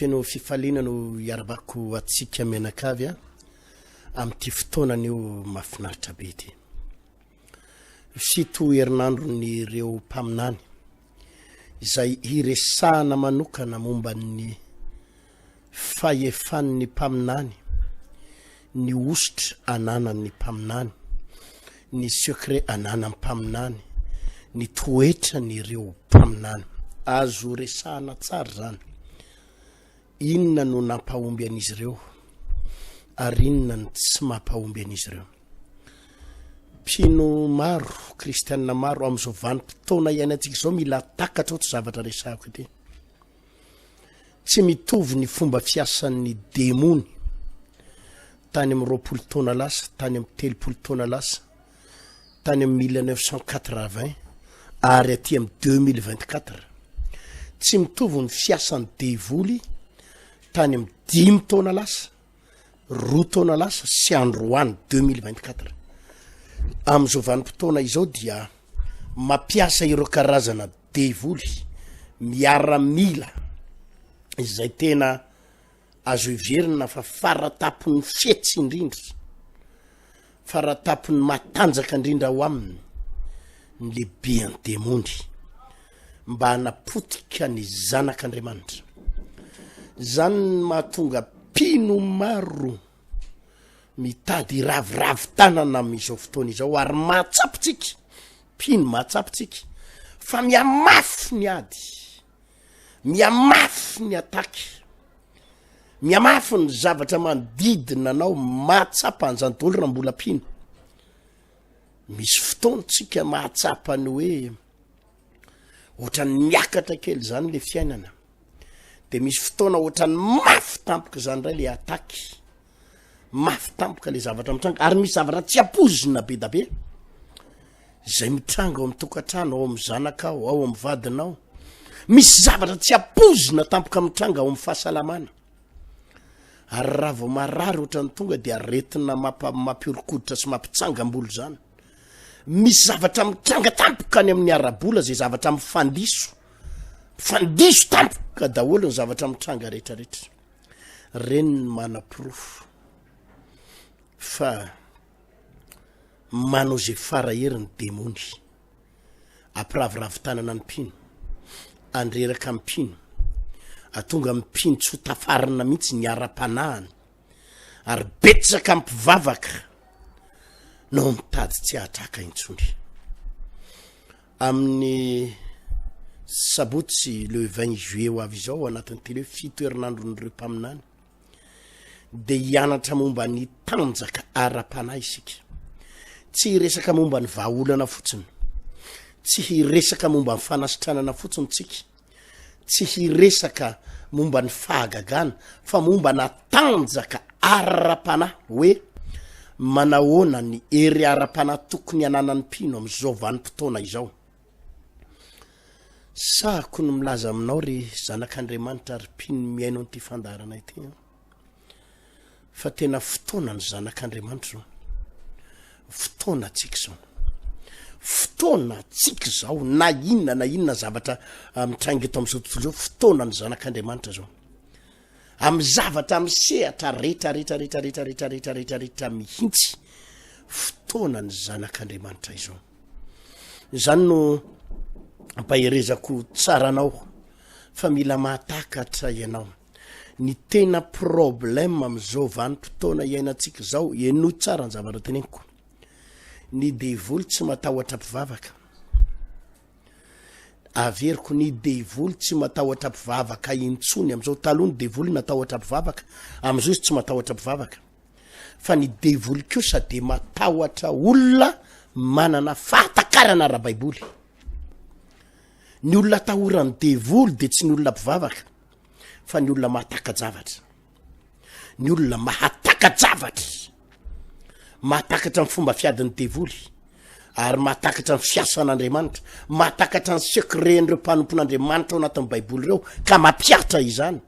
feno fifaliana no iarabako atsika mianakavy a amin'ity fotoana anio mahafinaritra be ity. Fito herinandron'ireo mpaminany izay hiresahana manokana momba ny fahefan'ny mpaminany, ny hosotra ananan'ny mpaminany, ny secret ananan'ny mpaminany, ny toetran'ireo mpaminany. Azo resahana tsara izany. Inona no nampahomby an'izy ireo ary inona no tsy mampahomby an'izy ireo? Mpino maro, kristianina maro amin'izao vanim-potoana iainantsika izao mila takatra ao tsy zavatra resahako ity. Tsy mitovy ny fomba fiasan'ny demony tany amin'ny 20 taona lasa, tany amin'ny 30 taona lasa, tany amin'ny 1980 ary aty amin'ny 2024. Tsy mitovy ny fiasan'ny devoly tany amin'ny dimy taona lasa, roa taona lasa sy androany 2024. Amin'izao vanim-potoana izao dia mampiasa ireo karazana devoly miaramila izay tena azo heverina fa faratapon'ny fetsy indrindra, faratapon'ny matanjaka indrindra ao aminy ny lehibean'ny demony mba hanapotika ny zanak'Andriamanitra. Izany ny mahatonga mpino maro mitady hiraviravy tanana amin'izao fotoana izao ary mahatsapa tsika, mpino mahatsapa tsika fa mihamafy ny ady. Mihamafy ny attaque, mihamafy ny zavatra manodidina anao, mahatsapa an'izany daholo raha mbola mpino. Misy fotoana tsika mahatsapa ny hoe ohatran'ny miakatra kely zany le fiainana, de misy fotoana ohatran'ny mafy tampoka zany ndray le attaque. mafy tampoka le zavatra mitranga ary misy zavatra tsy ampoizina be da be zay mitranga ao amin'ny tokantrano ao amin'ny zanakao ao amin'ny vadinao misy zavatra tsy ampoizina tampoka mitranga ao amin'ny fahasalamana ary raha vao marary ohatran'ny tonga de aretina mampa- mampiorokoditra sy mampitsangam-bolo zany misy zavatra mitranga tampoka any amin'ny ara-bola zay zavatra mifandiso mifandiso tampoka daholo ny zavatra mitranga rehetrarehetra Reny ny manaporofo fa manao izay fara hery ny demony, ampiraviravy tanana ny mpino, andreraka ny mpino, atonga ny mpino tsy ho tafarina mihitsy ny ara-panahiny, ary betsaka ny mpivavaka no mitady tsy hahatraka intsony. Amin'ny sabotsy le 20 juillet ho avy izao ao anatin'ny tele fito herinandron'ireo mpaminany dia hianatra momba ny tanjaka ara-panahy isika. Tsy hiresaka momba ny vahaolana fotsiny, tsy hiresaka momba ny fanasitranana fotsiny tsika, tsy hiresaka momba ny fahagagana fa momba na tanjaka ara-panahy hoe manahoana ny hery ara-panahy tokony hananan'ny mpino amin'izao vanim-potoana izao. Sahako ny milaza aminao ry zanak'Andriamanitra ry mpino mihaino an'ity fandaharana ity an. Fa tena fotoana ny zanak'Andriamanitra zao. Fotoana antsika izao. Fotoana antsika izao na inona na inona zavatra ah, mitranga eto amin'izao tontolo izao, fotoana ny zanak'Andriamanitra zao. Amin'ny zavatra amin'ny sehatra rehetra rehetra rehetra rehetra rehetra rehetra rehetra rehetra mihitsy, fotoana ny zanak'Andriamanitra izao. Izany no ampaherezako tsara anao fa mila mahatakatra ianao. Ny tena problème am'izao vanim-potoana iainantsika izao, henoy tsara ny zavatra teneniko, ny devoly tsy matahotra mpivavaka. Averiko, ny devoly tsy matahotra mpivavaka intsony am'izao. Taloha ny devoly natahotra mpivavaka, am'izao izy tsy matahotra mpivavaka. Fa ny devoly kosa de matahotra olona manana fahatakarana ara-baiboly. Ny olona atahoran'ny devoly de tsy ny olona mpivavaka fa ny olona mahataka-javatra. Ny olona mahataka-javatra, mahatakatra ny fomba fiadin'ny devoly ary mahatakatra ny fiasan'Andriamanitra, mahatakatra ny secret-n'ireo mpanompon'Andriamanitra ao anatin'ny baiboly ireo ka mampihatra izany.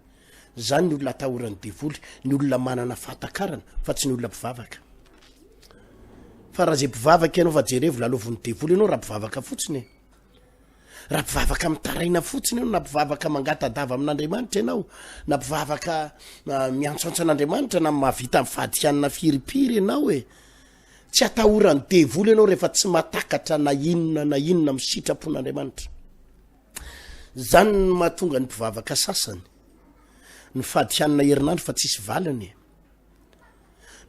Zany ny olona atahoran'ny devoly, ny olona manana fahatakarana fa tsy ny olona mpivavaka. Fa raha zay mpivavaka ianao fa jerevo lalovin'ny devoly ianao raha mpivavaka fotsiny e. Raha mpivavaka mitaraina fotsiny ianao, na mpivavaka mangata-dava amin'Andriamanitra ianao, na mpivavaka ah, miantsoantso an'Andriamanitra, na mahavita mifadika hanina firipiry ianao e. Tsy atahoran'ny devoly ianao rehefa tsy matakatra na inona na inona amin'ny sitrapon'Andriamanitra. Zany no mahatonga ny mpivavaka sasany nifady hanina herinandro fa tsisy valiny e.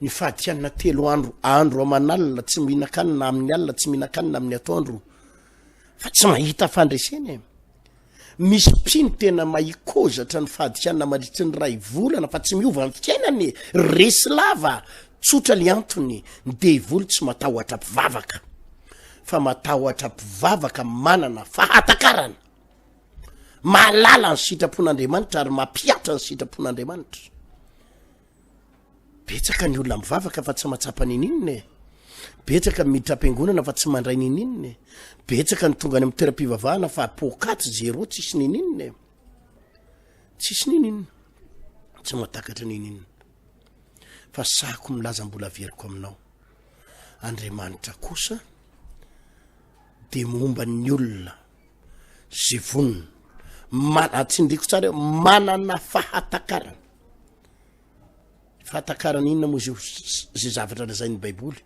Nifady hanina telo andro, andro aman'alina tsy mihinan-kanina amin'ny alina, tsy mihinan-kanina amin'ny atoandro fa tsy mahita fandresena e. Misy mpino tena mahikozatra ny fahadikanana mandritry ny ray volana fa tsy miova ny fiainany e. Resy lava, tsotra ny antony, ny devoly tsy matahotra mpivavaka fa matahotra mpivavaka manana fahatakarana, mahalala ny sitrapon'Andriamanitra ary mampihatra ny sitrapon'Andriamanitra. Betsaka ny olona mivavaka fa tsy mahatsapa ninininona e. Betsaka ny miditra am-piangonana fa tsy mandray ninininona e. Betsaka ny tonga any amin'ny toeram-pivavahana fa poakaty zéro tsisy ninininona e. Tsisy ninininona. Tsy mahatakatra ninininona. Fa sahako milaza mbola averiko aminao. Andriamanitra kosa de momba ny olona zay vonona. Mana, tsindriko tsara eo, manana fahatakarana. Fahatakarana inona moa izy io? Izay zavatra lazain'ny Baiboly,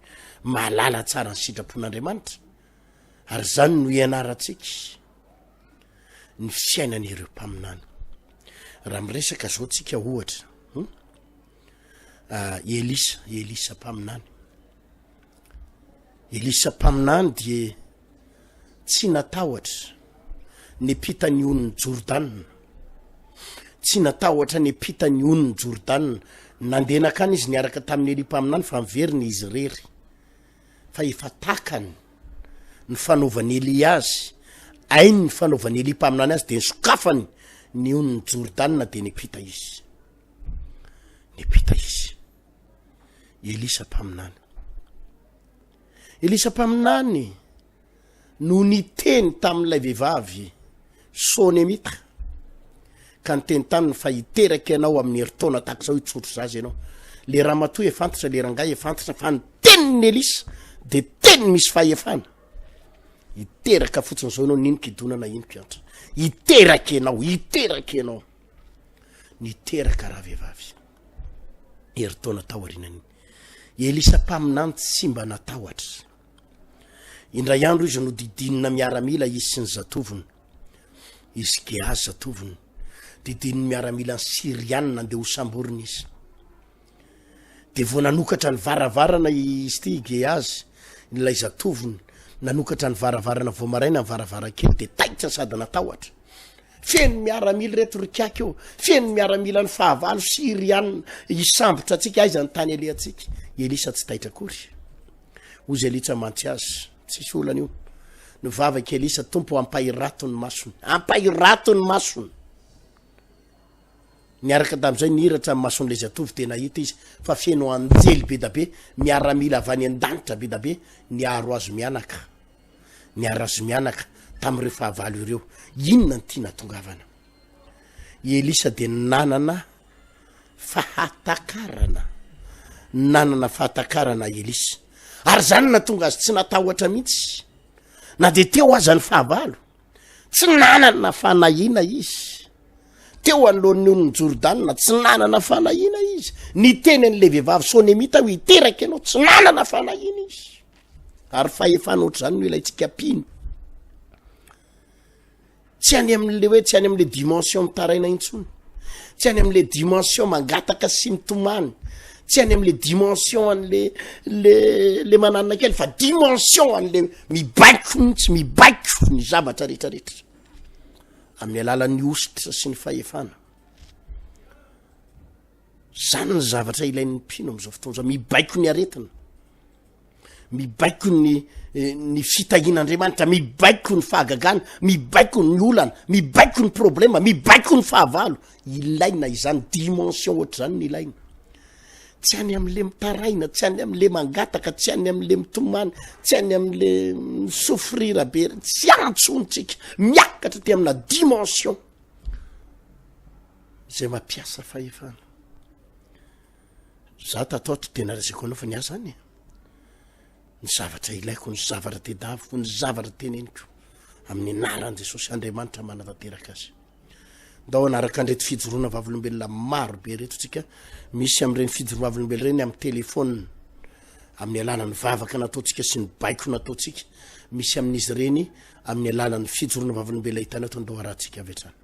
mahalala tsara ny sitrapon'Andriamanitra, ary izany no ianarantsika ny fiainan'ireo mpaminany. Raha miresaka zao tsika ohatra, hmm? Ah, Elisa, Elisa mpaminany. Elisa mpaminany dia tsy natahotra niampita ny onin'i Jordana. Tsy natahotra niampita ny onin'i Jordana. Nandeha nankany izy niaraka tamin'i Elia mpaminany fa niverina izy irery. Fa efa takany ny fanaovan'i Elia azy, hainy ny fanaovan'i Elia mpaminany azy, dia nisokafany ny onin'i Jordana dia niampita izy. Niampita izy. Elisa mpaminany. Elisa mpaminany no niteny tamin'ilay vehivavy Sonemita ka niteny taminy fa hiteraka ianao amin'ny herintaona tahaka izao hitsotro zaza ianao. Le ramatoa efa antitra, le rangahy efa antitra fa ny tenin'i Elisa de teny misy fahefana. Hiteraka fotsiny izao ianao, n'ino kidona na ino kiantra. Hiteraka ianao, hiteraka ianao. Niteraka ravehivavy. Herintaona taorianan'iny. Elisa mpaminany tsy mba natahotra. Indray andro izy nodidinina miaramila izy sy ny zatovony. Izy Gehazy zatovony. Didinin'ny miaramila ny Syrianina andeha ho samborina izy. De vao nanokatra ny varavarana izy ity i Gehazy, ilay zatovony, nanokatra ny varavarana vao maraina ny varavarankely de taitra sady natahotra. Feno miaramila ireto ry kiaka io, feno miaramila ny fahavalo Syrianina hisambotra antsika, aiza ny tany alehantsika? Elisa tsy taitra akory. Hozy Elisa mantsy azy, tsisy olana io. Nivavaka Elisa, Tompo ampahirato ny masony, ampahirato ny masony. Niaraka tamin'izay nihiratra ny mason'ilay zatovo dia nahita izy fa feno anjely be da be, miaramila avy any an-danitra be da be niaro azy mianaka. Niaro azy mianaka tamin'ireo fahavalo ireo. Inona no tiana hatongavana? I Elisa dia nanana fahatakarana. Nanana fahatakarana i Elisa. Ary izany no nahatonga azy tsy natahotra mihitsy. Na dia teo aza ny fahavalo. Tsy nanana fanahiana izy. Teo anoloan'ny onin'i Jordana, tsy nanana fanahiana izy. Niteny an'ilay vehivavy Sonemita hoe hiteraka ianao, tsy nanana fanahiana izy. Ary fahefana ohatr'izany no ilaintsika mpino. Tsy any amin'le hoe tsy any amin'le dimension mitaraina intsony. Tsy any amin'le dimension mangataka sy mitomany. Tsy any amin'le dimension an'le le le mananona kely fa dimension an'le mibaiko mihitsy, mibaiko ny zavatra rehetrarehetra. Amin'ny alalan'ny hosotra sy ny fahefana. Zany ny zavatra ilain'ny mpino amin'izao fotoana izao, mibaiko ny aretina. mibaiko ny eh, ny fitahian'Andriamanitra, mibaiko ny fahagagana, mibaiko ny olana, mibaiko ny problema, mibaiko ny fahavalo. Ilaina izany dimension ohatr'izany ny ilaina. Tsy any am'le mitaraina, tsy any am'le mangataka, tsy any am'le mitomany, tsy any am'le misofrira be, tsy antsontsika. Miakatra ty amina dimension zay mampiasa fahefana. Za tato ato tena lazaiko anao fa ny ahy zany e, ny zavatra ilaiko, ny zavatra tedaviko, ny zavatra teneniko. Amin'ny anaran'i Jesosy, Andriamanitra manatanteraka azy. Ndao hanaraka an'ireto fijoroana vavolombelona maro be ireto tsika. Misy amin'ireny fijoroana vavolombelona ireny amin'ny telefaonina, amin'ny alalan'ny vavaka nataontsika sy ny baiko nataontsika. Misy amin'izy ireny amin'ny alalan'ny fijoroana vavolombelona hitanao eto, ndao harahantsika avy hatrany.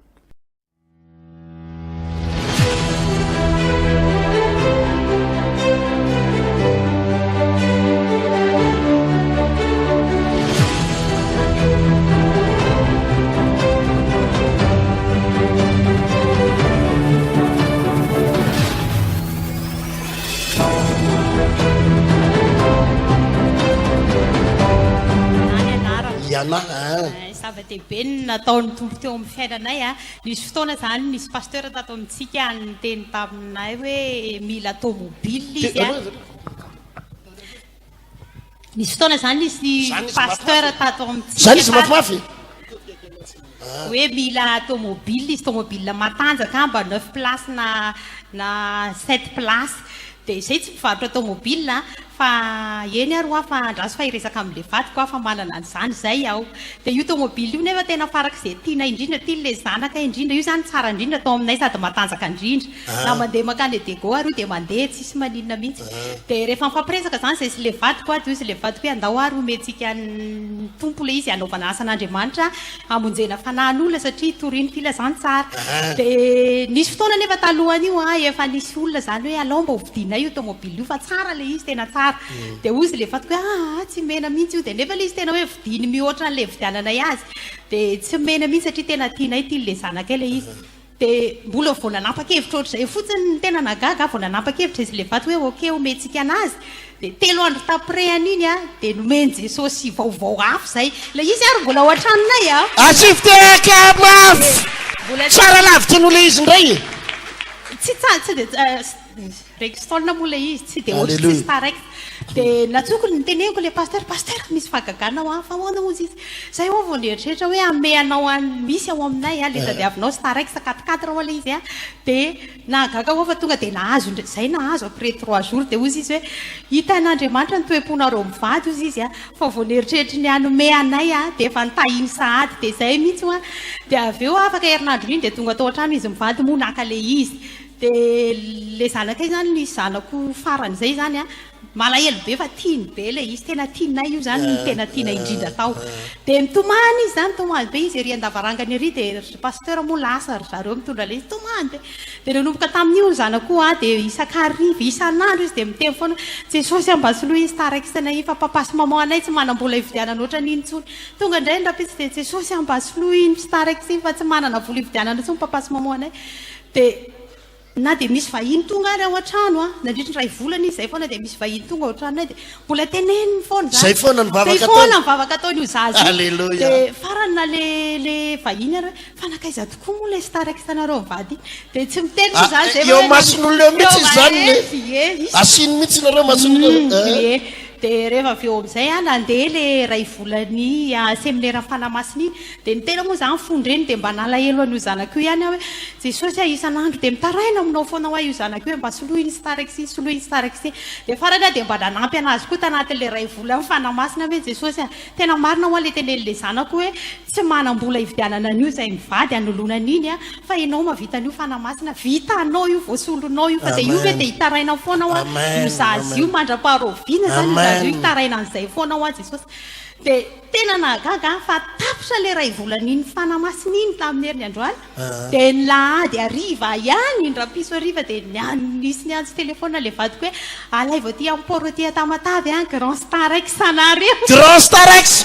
Zava-dehibe ny nataon'ny Tompo teo amin'ny fiainanay a. Nisy fotoana izany nisy pasteur tato amintsika niteny taminay hoe mila tomobile izy a. Nisy fotoana izany nisy pasteur tato amintsika. Zany izy mafimafy. Hoe mila tomobile izy, tomobile matanjaka mba neuf places na na sept places. Dia izay tsy mpivarotra tomobile fa eny ary hoa fa andraso fa hiresaka amin'ilay vadiko aho fa manana an'izany izay aho. Dia io tomobile io nefa tena farak'izay tianay indrindra, tian'ilay zanaka indrindra, io izany tsara indrindra tao aminay sady matanjaka indrindra. Na mandeha mankany Diego ary io dia mandeha tsisy maninona mihitsy. Dia rehefa nifampiresaka izany izay sy ilay vadiko dia hoy izy ilay vadiko hoe andao ary omentsika an'ny Tompo ilay izy hanaovana asan'Andriamanitra hamonjena fanahin'olona satria hitoriany filazantsara. Dia nisy fotoana anefa talohan'io efa nisy olona izany hoe alao mba hovidianay io tomobile io fa tsara ilay izy tena tsara. Dia hoy izy ilay vadiko hoe aa tsy omena mihitsy io. Dia nefa ilay izy tena hoe vidiany mihoatra an'ilay nividiananay azy. Dia tsy omena mihitsy satria tena tianay, tian'ilay zanakay ilay izy. Dia mbola vao nanapa-kevitra ohatr'izay fotsiny ny tena nahagaga ahy, vao nanapa-kevitra izy ilay vato hoe ok omentsika anazy, dia telo andro taprès an'iny an, dia nomen'i Jesosy vaovao hafa izay, ilay izy ary mbola ao an-tranonay an. Asio fitehaka mafy! Tsara lavitra noho ilay izy indray e! Tsy tsara, tsy dia, Rexton moa ilay izy, tsy dia ohatry tsy Starex. Dia nantsoiko, noteneniko ilay pasteur, pasteur misy fahagagana ao an, fa ahoana hozy izy? Zay ho'a vao nieritreritra hoe hanome anao an, misy ao aminay an, ilay tadiavinao Starex quatre quatre ho'a ilay izy an, dia nahagaga ho'a fa tonga dia nahazo indray, zay nahazo après trois jours, dia hozy izy hoe hitan'Andriamanitra ny toe-ponareo mivady hozy izy an, fa vao nieritreritra ny hanome anay an, dia efa nitahiny sahady, dia zay mihitsy ho'a, dia avy eo afaka herinandro iny dia tonga tao an-trano izy mivady moa naka ilay izy. Dia le zanakay zany ny zanako farany zay zany a, malahelo be fa tiany be le izy, tena tianay io zany no tena tianay indrindra tao. Dia mitomany izy zany, mitomany be izy ery an-davarangana ery, dia ry pasteur moa lasa ry zareo mitondra le izy, mitomany be. Dia nanomboka tamin'io ny zanako a, dia isan-kariva, isan'andro izy dia miteny foana, Jesosy a mba soloy iny Starex anay iny fa papa sy maman anay tsy manam-bola hividianana ohatran'iny intsony. Tonga indray ny rahampitso dia Jesosy a mba soloy iny Starex iny fa tsy manana vola hividianana intsony papa sy maman anay. Dia na dia misy vahiny tonga ary ao an-trano an, nandritra ny iray volana izy izay foana dia misy vahiny tonga ao an-tranonay dia mbola teneniny foana izany. Izay foana ny vavaka Izay ataony. foana ny vavaka ataon'io zaza io. Aleloia. Dia farany na le le vahiny ary hoe fa nankaiza tokoa moa ilay Starex anareo mivady iny? Dia tsy miteny moa Ah, izany izay fa eo hoe imason'olona eo mihitsy izy izany Eo, ne. ie, izy. Asiany mihitsy nareo imason'olona eo. Ie. Dia rehefa avy eo amin'izay an, nandeha ilay iray volan'ny seminera Fanahy Masina iny, dia ny tena moa izany fon-dreny dia mba nalahelo an'io zanako io ihany aho hoe, Jesosy a, isan'andro dia mitaraina aminao foana hoa io zanako io hoe mba soloy iny Starex iny, soloy iny Starex iny. Dia farany aho dia mba nanampy an'azy koa tanatin'ilay iray volan'ny Fanahy Masina hoe, Jesosy a, tena marina hoa ilay tenenin'ilay zanako hoe tsy manam-bola hividianana an'io izay mivady hanoloana an'iny an, Fa enao mavita an'io Fanahy Masina, vitanao io, voasolonao io, fa dia io ve dia hitaraina foana hoa io zaza io mandra-paharoviana izany io zaza io hitaraina an'izay foana hoa Jesosy. Dia tena nahagaga ahy fa tapitra ilay iray volan'iny Fanahy Masina iny tamin'ny heriny androany, dia ny lahady hariva ihany, ny rahampitso hariva dia nisy niantso telephone ilay vadiko hoe alaivo aty amin'ny port aty Tamatave an, Grand Star X anareo. Grand Star X!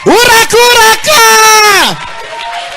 Horakoraka!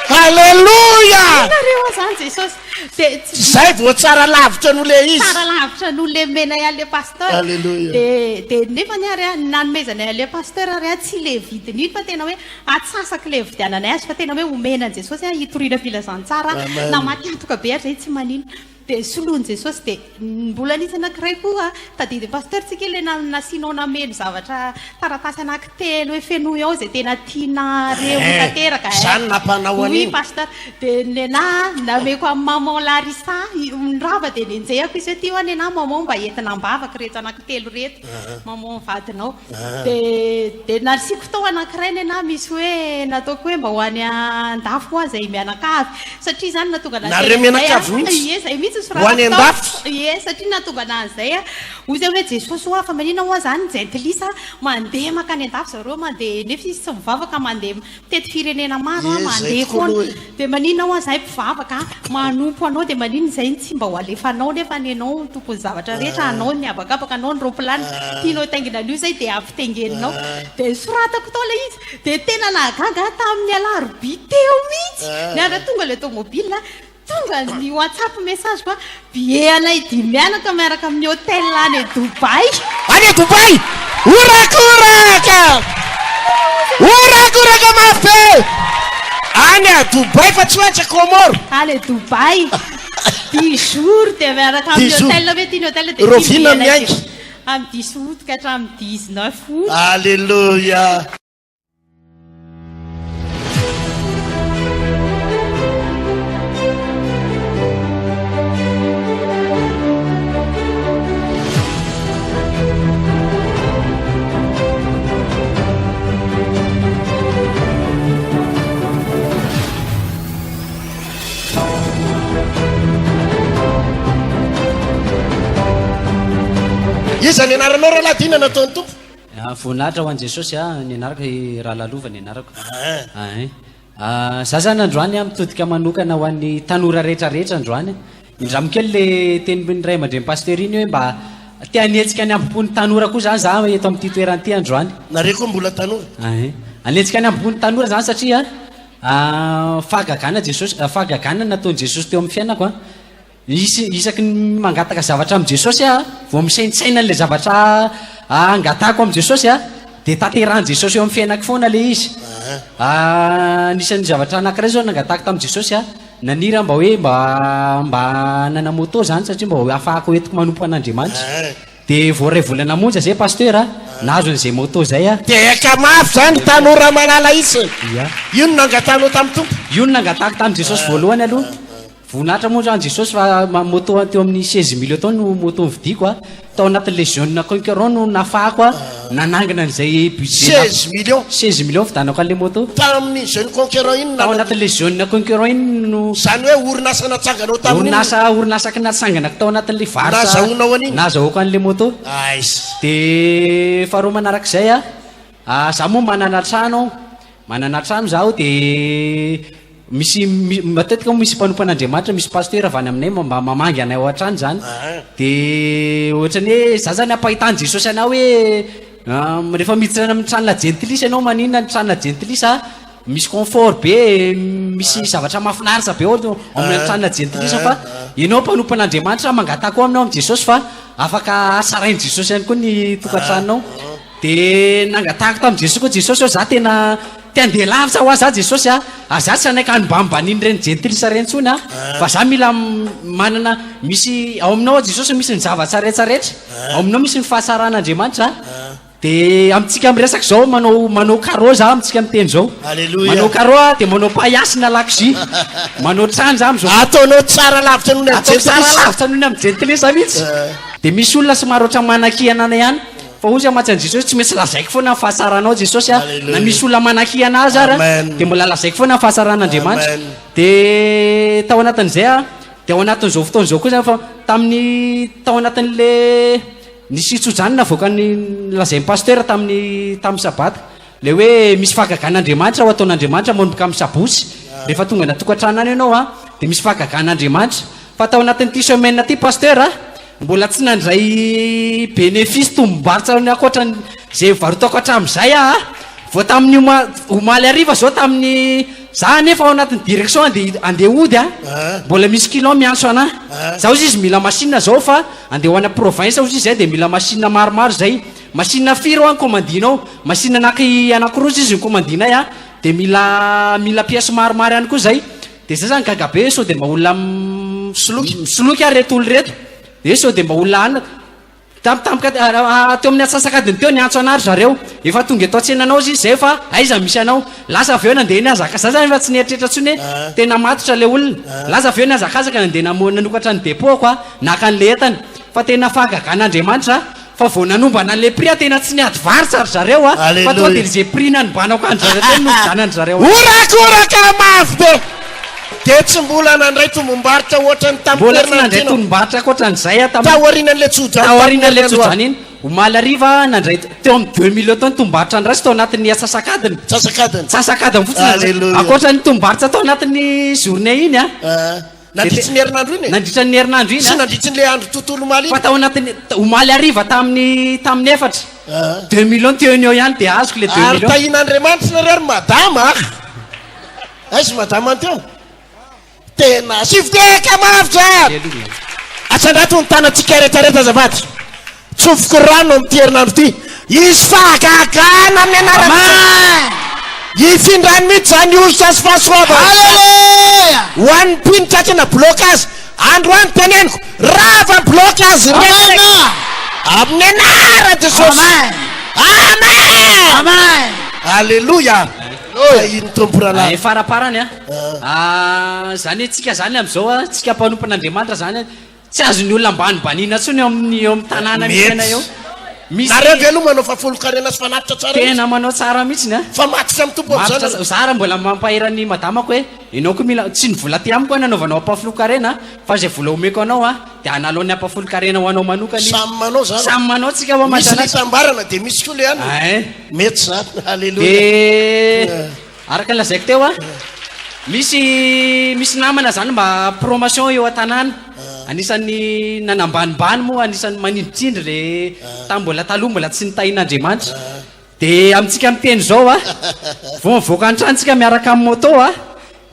Alléluia! Nareo aho zany Jesosy. Dia tsy Zay vao tsara lavitra noho le izy. Tsara lavitra noho le omenay an'le pasteur. Alléluia. Dia dia nefany ary an, ny nanomezanay an'le pasteur ary an, tsy le vidiny iny fa tena hoe atsasak'le nividiananay azy fa tena hoe omena an'i Jesosy an, hitoriana filazantsara Amen. na maty antoka be ary zay tsy maninona. Dia soloin'i Jesosy dia mbola nisy anankiray koa tadidin'i Pasteur tsika ilay nasianao nameno zavatra taratasy anankitelo hoe fenoy ao izay tena tianareo ho tanteraka eh. Zany nampanao Oui an'iny. Pasteur. Dia nenaha nameko an'i Maman Larissa, nirava dia nenjehako izy hoe ty hoa nenaha Maman mba entina am-bavaka ireto anankitelo ireto. Maman vadinao. Dia dia nasiako tao anankiray nenaha misy hoe nataoko hoe mba ho any an-dafy hoa izay mianakavy. Satria izany nahatonga anah Nareo teny an'izay mianakavy a. mihitsy? Ie, izay mihitsy Ho any nosoratako tao. an-dafy? Ie, satria nahatonga anah an'izay a. Hoy zay hoe Jesosy hoa fa manina hoa zany jentilisa mandeha makany an-dafy zareo mandeha nefa izy tsy mivavaka mandeha mitety firenena maro a Ie, zay mandeha tokoa foana aloha e. dia manina hoa zahay mpivavaka manompo anao dia manina izay no tsy mba ho alefanao nefa ny anao no tompon'ny zavatra rehetra anao ny habakabaka anao ny roplanina tianao hitaingina an'io zay dia ampitaingeninao dia nosoratako tao ilay izy dia tena nahagaga ahy tamin'ny alarobia teo mihitsy ny andro tonga ilay tomobile Tonga ny WhatsApp message fa billet anay dimy mianaka miaraka amin'ny hotel any Dubaï. Any Dubaï! Horakoraka! Horakoraka mafy be! Any à Dubaï fa tsy hoe atsy Comores. Any Dubaï. Dix jours dia miaraka amin'ny Dix jours. hotel hoe ity ny hotel dia ity ny Raoviana billet anay miainga? dimy. Amin'ny dix août ka hatramin'ny 19 août. Alléluia! Iza ny anaranao rahalahy Dina nataon'ny Tompo? Voninahitra ho an'i Jesosy a, ny anarako i Ralalova ny anarako. Ain. Za zany androany a mitodika manokana ho an'ny tanora rehetra rehetra androany. Indramo kely le tenin'ny ray aman-dreny pasteur iny hoe mba te hanetsika ny hambom-pon'ny tanora koa zany za eto amin'ity toerana ity androany. Nareo koa mbola tanora. Ain. Hanetsika ny hambom-pon'ny tanora zany satria fahagagana Jesosy, fahagagana nataon'i Jesosy teo amin'ny fiainako a. Isy, isaky ny mangataka zavatra amin'i Jesosy aho, vao misaintsaina an'ilay zavatra angatahako amin'i Jesosy aho, dia tanterahin'i Jesosy eo amin'ny fiainako foana ilay izy. Anisan'ny zavatra anankiray izao nangatahako tamin'i Jesosy aho, naniry aho mba hoe mba mba hanana moto izany satria mba ho ahafahako entiko manompo an'Andriamanitra. Dia vao iray volana monja izay Pasteur a, nahazo an'izay moto izay aho. Tehaka mafy izany tanora malala isany. Ia. Io no nangatahanao tamin'ny Tompo? Io no nangatahako tamin'i Jesosy voalohany aloha. Voninahitra moa zany Jesosy fa moto teo amin'ny seize millions teo no moto novidiako a. Tao anatin'ilay jeune conquerant no nafahako a, nanangana an'izay budget. 16 millions? 16 millions nividianako an'ilay moto. Tamin'ny jeune conquerant iny no Tao anatin'ilay jeune conquerant iny no. Izany hoe orinasa natsanganao tamin'iny? Orinasa, orinasa natsanganako tao anatin'ilay varotra. Nazahoanao an'iny? Nazahoako an'ilay moto. Aiza. Dia faharoa manarak'izay a, za moa manana trano aho. Manana trano zaho dia misy matetika moa misy mpanompo an'Andriamanitra, misy pasteur avy any aminay mba mamangy anay ao an-trano izany. Dia ohatran'ny hoe za zany ampahitan'i Jesosy anah hoe rehefa miditra any amin'ny tranona jentilisa ianao maninona ny tranona jentilisa misy confort be, misy zavatra mahafinaritra be ao amin'ny tranona jentilisa fa ianao mpanompo an'Andriamanitra mangataka ao aminao amin'i Jesosy fa afaka hatsarain'i Jesosy ihany koa ny tokantranonao. Dia nangatahako tamin'i Jesosy koa Jesosy hoe za tena te handeha lavitra hoa za Jesosy a, ary za tsy hanaiky hanobanibanin'ireny jentilisa ireny intsony a, fa za mila manana misy ao aminao aho Jesosy misy ny zavatra rehetra rehetra, ao aminao misy ny fahatsaran'Andriamanitra a. Dia amintsika miresaka izao manao manao carreau za amintsika miteny izao. Alléluia. Manao carreau aho dia manao paillasse na lakozia. Manao trano za amin'izao. Ataonao tsara lavitra noho ny amin'ny Ataoko tsara jentilisa. lavitra noho ny amin'ny jentilisa mihitsy. Dia misy olona somary ohatran'ny manakihana anay ihany. Fa hoy izy mantsy an'i Jesosy, tsy maintsy lazaiko foana ny fahatsaranao Jesosy a. Na misy olona manakihana azy ara, dia mbola lazaiko foana ny fahatsaran'Andriamanitra. Dia tao anatin'izay a, dia ao anatin'izao fotoana izao koa izany fa tamin'ny tao anatin'le nisy tsodrano navoakan'ny lazain'ny pasteur tamin'ny tamin'ny sabata. Ilay hoe misy fahagagan'Andriamanitra ho ataon'Andriamanitra manomboka amin'ny sabotsy. Rehefa tonga any an-tokantrano any ianao a, dia misy fahagagan'Andriamanitra. Fa tao anatin'ity semaine ity pasteur a, Mbola tsy nandray bénéfice tombom-barotra ny ankoatra ny izay nivarotako hatramin'izay aho a! Vao tamin'ny oma- omaly hariva izao tamin'ny za anefa ao anatin'ny direction andeha andeha hody a, mbola misy client miantso anah, za hozy izy mila machine zao fa andeha ho any province hozy izy zay dia mila machine maromaro zay, machine firy hoa ny commandinao? Machine anaky anakiroa hozy izy ny commandinay a, dia mila mila pièce maromaro ihany koa zay. Dia zay zany gaga be hoe sao dia mba olona Misoloky. misoloky ary reto olona reto. Dia hoe sao dia mba olona anona. Tampotampoka teo amin'ny antsasak'adiny teo niantso anah ry zareo. Efa tonga eto an-tsenanao izy izay fa aiza misy anao. Lasa avy eo nandeha nihazakazaka, za zany efa tsy nieritreritra intsony hoe tena matotra ilay olona. Lasa avy eo nihazakazaka nandeha namo- nanokatra ny dépôt-ko aho, naka an'ilay entana. Fa tena fahagagan'Andriamanitra fa vao nanombana an'ilay prix aho tena tsy niady varotra ry zareo a, fa tonga dia izay prix nanombanako an-dry zareo teo no novidianan-dry zareo ahy. Horakoraka mafy be! Dia tsy mbola nandray tombom-barotra ohatran'ny tamin'ny Mbola tsy herinandro nandray ity ianao? tombom-barotra ankoatran'izay aho tamin'ny. Taorianan'ilay tsodrano Taorianan'ilay tamin'ny herinandro tsodrano iny. Omaly hariva aho nandray teo amin'ny 2 millions teo ny tombom-barotra niraisiko tao anatin'ny antsasak'adiny. Antsasak'adiny. Antsasak'adiny fotsiny. Alléluia. Ankoatra ny tombom-barotra tao anatin'ny journée iny an. Ah. Nandritry ny herinandro iny e? Nandritra ny herinandro iny Sy an. nandritry ny ilay andro tontolo omaly iny? Fa tao anatin'ny, omaly hariva tamin'ny, tamin'ny efatra. Ah. 2 millions teo no eo ihany dia azoko ilay deux Ary millions. tahian'Andriamanitra nareo ry madama ah. Aiza madama teo? Tena siviteka mafy zany! Atsandrato ny tanantsika rehetrarehetra azafady. Tsofiko rano amin'ity herinandro ity. Hisy fahagagana amin'ny anaran'i Jesosy. Hifindrany mihitsy izany hosotra sy fahasoavana izany. Ho an'ny mpino tratrana blocage, androany teneniko, rava blocage rehetra. Amin'ny anaran'i Jesosy. Amen. Alléluia. Tahin'ny Tompo rahalahy. Eh, faraparany a. Ah, zany hoe tsika zany am'izao a, tsika mpanompon'Andriamanitra zany a, tsy azon'ny olona ambanimbaniana intsony eo amin'ny eo amin'ny tanàna misy anay eo. Misy Nareo ve aloha manao fahafolonkarena sy fanatitra tsara mihitsy? Tena manao tsara mihitsy a. Fa matotra amin'ny Tompo amin'izany Matotra, nareo? za ary mbola mampahery an'i madamako hoe ianao koa mila, tsy ny vola aty amiko a nanaovanao ampahafolonkarena fa izay vola omeko anao a dia analao ny ampahafolonkarena ho anao manokana izy. Samy manao zany. Samy manao tsika hoa Misy mantsy ny itambarana dia misy koa le anona. Ein. Mety zany. Alléluia. Dia araka ny lazaiko teo a, misy misy namana zany mba promotion eo an-tanàna. Anisan'ny nanambanimbany moa, anisan'ny manindritsindry le tamin'ny mbola taloha mbola tsy nitahian'Andriamanitra. Dia amintsika miteny izao a, vao mivoaka ny trano tsika miaraka amin'ny moto a,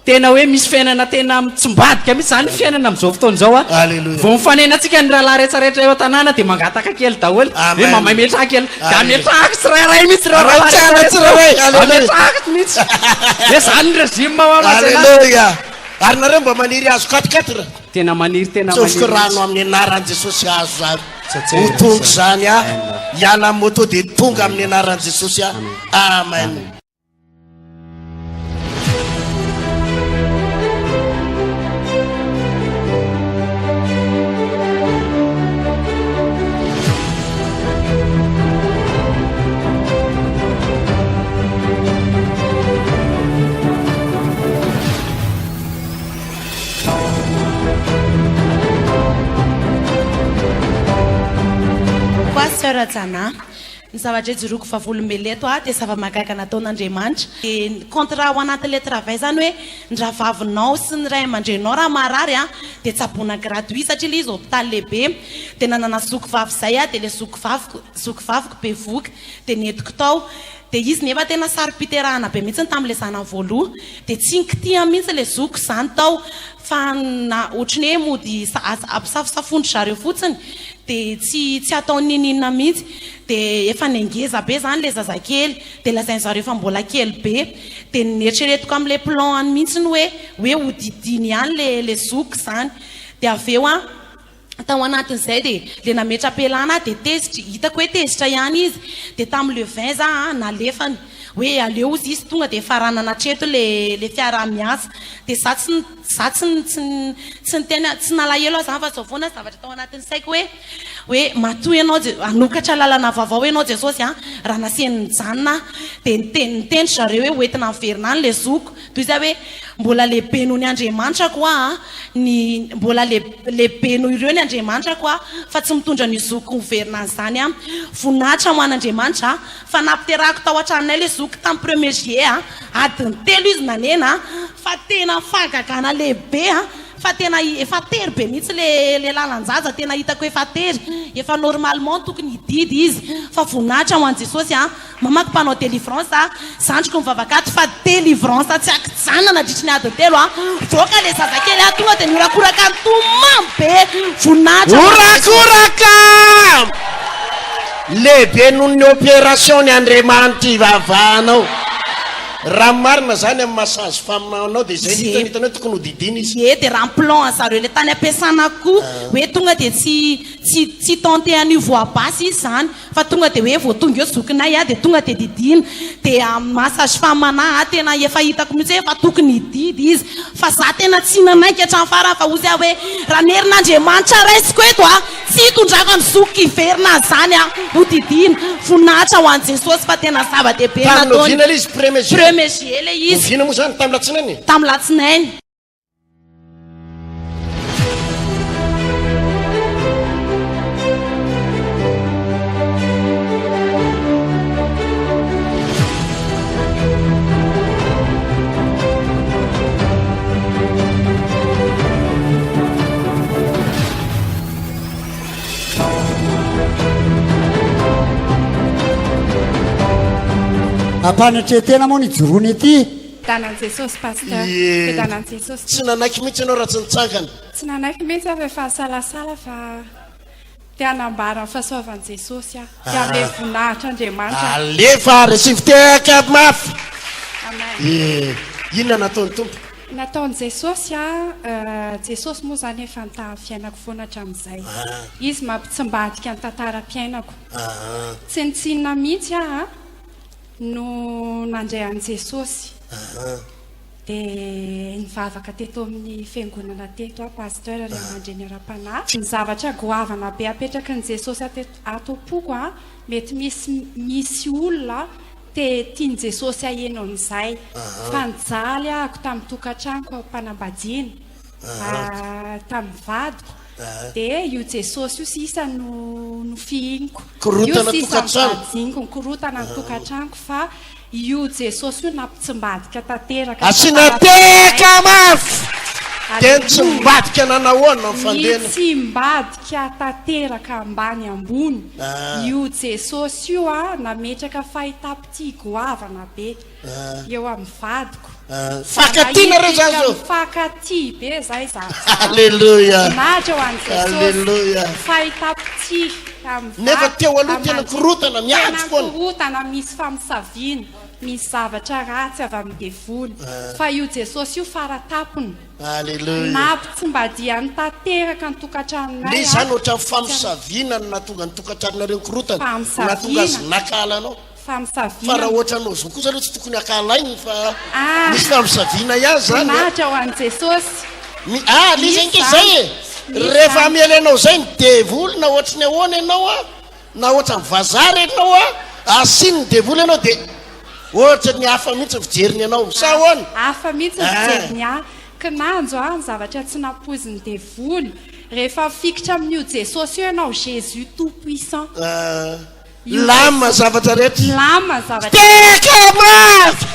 Tena hoe misy fiainana tena mitsimbadika mihitsy zany fiainana amin'izao fotoana izao a. Alléluia. Vao mifanena antsika ny rahalahy rehetra rehetra eo an-tanàna dia mangataka kely daholo. Amen. Hoe mamay metraha kely. Dia Alléluia. ametrahako tsirairay mihitsy ireo rahalahy rehetra Ratsana rehetra. tsirairay. Alléluia. Ametrahako mihitsy. Hoe zany ny régime hoa Marcela. Alléluia. Ary nareo mba maniry hazo quatre quatre? Tena maniry tena Tsofiko maniry rano mihitsy. amin'ny anaran'i Jesosy hazo zany. Tsatsay Ho tonga Jesosy. izany aho. Amen. Hiala amin'ny moto dia tonga amin'ny anaran'i Jesosy aho. Amen. Amen. Pasteur Jana. Ny zavatra ijoroako vavolombelona eto dia zava-mahagaga nataon'Andriamanitra. Dia ny contrat ao anatin'ilay travail izany hoe ny rahavavinao sy ny ray aman-dreninao raha marary dia tsaboina gratuit satria ilay izy hôpital lehibe. Dia nanana zoky vavy izay aho dia ilay zoky vaviko zoky vaviko bevohoka dia nentiko tao. Dia izy nefa tena saro-piterahana be mihitsy tamin'ilay zanany voaloha. Dia tsy nikitihany mihitsy ilay zokiko izany tao fa na ohatran'ny hoe mody ampisafosafoan-dry zareo fotsiny dia tsy tsy ataony niniana mihitsy. Dia efa nengeza be izany ilay zazakely. Dia lazain-dry zareo fa mbola kely be. Dia neritreretiko amin'ilay plan any mihitsy hoe hoe hodidiany ihany ilay ilay zokiko izany. Dia avy eo an, Tao anatin'izay dia le nametra-pialana aho dia tezitra, hitako hoe tezitra ihany izy, dia tamin'ny le 20 za an, nalefany hoe aleo ozy izy tonga dia faranana hatreto le le fiaraha-miasa, dia za tsy za tsy tsy tsy niteny tsy nalahelo aho zany fa zao foana zavatra tao anatin'ny saiko hoe hoe matoa ianao Je- hanokatra lalana vaovao ianao Jesosy an, raha nasiany nijanona aho, dia niteny niteny ry zareo hoe hoentina miverina any le zoko, Toy izay hoe mbola lehibe noho ny Andriamanitrako aho an, ny mbola lehibe noho ireo ny Andriamanitrako aho fa tsy mitondra an'io zokiko miverina an'izany aho. Voninahitra ho an'Andriamanitra an, fa nampiterahako tao an-tranonay ilay zokiko tamin'ny premier juillet an, adiny telo izy nanena an, fa tena fahagagana lehibe an, fa tena efa tery be mihitsy ilay ilay lalan-jaza, tena hitako efa tery, efa normalement tokony hididy izy, fa voninahitra ho an'i Jesosy an. Mamako mpanao délivrance a, zandriko mivavaka ato fa délivrance tsy ankijanona nandritry ny adiny telo a, voaka le zazakely a, tonga de nihorakoraka nitomany be, voninahitra ho an'i Jesosy. Horakoraka! Lehibe noho ny opération ny Andriamanitra ivavahanao. Raha ny marina zany amin'ny maha sage femme anao dia izay no hitany hitany hoe tokony ho didiana izy. Ie dia raha ny plan an'zareo ilay tany am-piasana koa hoe tonga dia tsy tsy tsy tenter an'io voix basse izy zany fa tonga dia hoe vao tonga eo zokinay a dia tonga dia didiana dia amin'ny maha sage femme anah a tena efa hitako mihitsy hoe efa tokony hididy izy fa za tena tsy nanaiky hatramin'ny farany fa hozy aho hoe raha ny herin'Andriamanitra raisiko eto a Tsy hitondrako ny zokiko hiverina an'izany aho ho didiana. Voninahitra ho an'i Jesosy fa tena zava-dehibe ny Tamin'ny nataony. oviana ilay izy? Premier juillet? Premier juillet ilay izy. Oviana moa izany? Tamin'ny latsinainy? Tamin'ny latsinainy. Ampanetren-tena moa ny ijoroana ety. Fiadanan'i Jesosy Pasteur. Ie. Fiadanan'i Jesosy. Tsy nanaiky mihitsy ianao raha tsy nitsangana. Tsy nanaiky mihitsy aho fa efa salasala fa te hanambara ny fahasoavan'i Jesosy aho. Te hanome voninahitra Andriamanitra aho. Alefa ary asio fitehaka mafy. Amen. Ie. Inona nataon'ny Tompo? Nataon'i Jesosy a, Jesosy moa izany efa nitaha ny fiainako foana hatramin'izay. Izy mampitsimbadika ny tantaram-piainako. Tsinontsinona mihitsy aho no nandray an'i Jesosy. Dia nivavaka teto amin'ny fiangonana teto aho Pasteur ray aman-dreny ara-panahy. Ny zavatra goavana be apetraky ny Jesosy ato am-poko a, mety misy misy olona Te tian'i Jesosy haheno an'izay fa nijaly ahako tamin'ny tokantranoko am-panambadiana tamin'ny vadiko dia io Jesosy io sisa no nofihiniko io Korontana sisa tokantrano. nivadiniko nikorontana ny tokantranoko fa io Jesosy io nampitsimbadika tanteraka ny Asiana tantaram-piainanay. tehaka mafy! Dia Aleloia. nitsimbadika nanahoana ny fandehany? Nitsimbadika tanteraka ambany ambony. Io Jesosy io a nametraka fahitam-pitia goavana be eo amin'ny vadiko. Mifankatia nareo zany zao? Mifankatia be zay za zao. Aleloia. Voninahitra ho an'i Jesosy. Aleloia. Fahitam-pitia amin'ny Nefa vadiko. teo aloha tena korotana, miady Tena foana. korotana, misy famosaviana, misy zavatra ratsy avy amin'ny devoly. Fa io Jesosy io fara-tampony. Alléluia. Nampitsimbadihany tanteraka ny tokantranonay Le zany aho. ohatran'ny famosaviana no nahatonga ny tokantranonareo nikorotana, Famosaviana. nahatonga azy nakahala anao. Fa Famosaviana. raha ohatranao zao kosa aloha tsy tokony hakahalainy fa Ah. misy famosaviana ihany zany a. Voninahitra ho an'i Jesosy. Mi- ah, le izy Misy ange zany. zay e. Misy Rehefa zany. hamely anao zay ny devoly na ohatry ny ahoana ianao a, na ohatran'ny vazaha re ianao a, asian'ny devoly ianao dia Ohatra ny hafa mihitsy ny fijeriny anao. Sa ahoana? Hafa mihitsy ny Ah. fijeriny ahy. Kinanjo aho ny zavatra tsy nampoizin'ny devoly. Rehefa mifikitra amin'io Jesosy io ianao, Jésus tout puissant. Ah. Io Milamina ny Jesosy- zavatra rehetra. Milamina ny zavatra Teka mafy!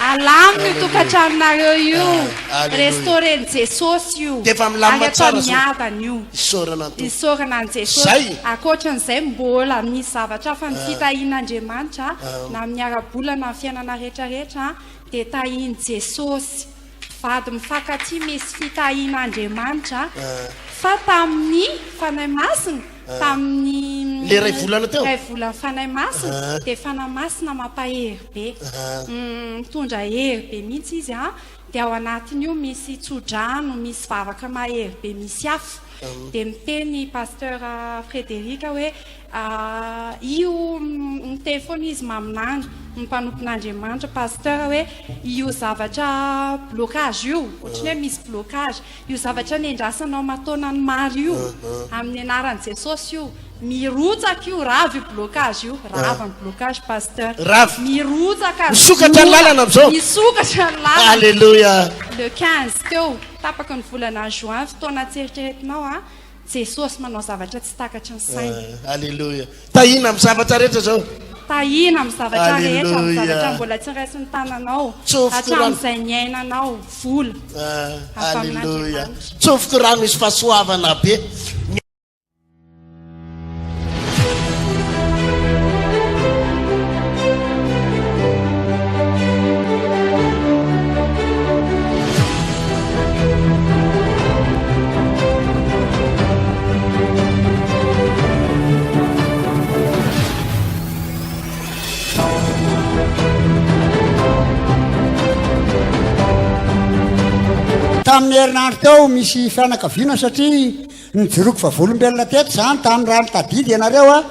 Alamina io tokantranonareo io. Ah, Alléluia. Restauren'i Jesosy io. Dia efa milamina Ary tsara atao zao. miadana io. Isaorana ny Tompo. Isaorana an'i Jesosy. Zay. Ankoatran'izay mbola misy zavatra hafa ny fitahian'Andriamanitra na amin'ny ara-bola na amin'ny fiainana rehetra rehetra dia tahian'i Jesosy. Mpivady mifankatia misy fitahian'Andriamanitra fa tamin'ny Fanahy Masina, tamin'ny Le iray volana teo? iray volan'ny Fanahy Masina dia Fanahy Masina mampahery be. Mitondra hery be mihitsy izy dia ao anatin'io misy tso-drano, misy vavaka mahery be, misy afo. Dia miteny Pasteur Frederic hoe io miteny foana izy maminany ny mpanompon'Andriamanitra Pasteur hoe io zavatra blocage io, ohatran'ny hoe misy blocage, io zavatra nendrasanao aman-taonany maro io, amin'ny anaran'i Jesosy io, mirotsaka io, rava io blocage io, rava ny blocage Pasteur, Rava. mirotsaka, Misokatra ny lalana amin'izao. Misokatra ny lalana. Alléluia. Le 15 teo. Tapaky ny volana juin fotoana tsy eritreretinao a, Jesosy manao zavatra tsy takatry ny saina. Aleloia. Tahiana amin'ny zavatra rehetra zao. Tahiana amin'ny zavatra rehetra, amin'ny Aleloia. zavatra mbola tsy raisin'ny tananao, Tsofiko rano. hatramin'izay niainanao, vola. Ah, Avy Aleloia. amin'Andriamanitra. Tsofiko rano misy fahasoavana be. Tamin'ny herinandro teo misy fianakaviana satria nijoroako vavolombelona teto izany tamin'ny raha nitadidy ianareo a,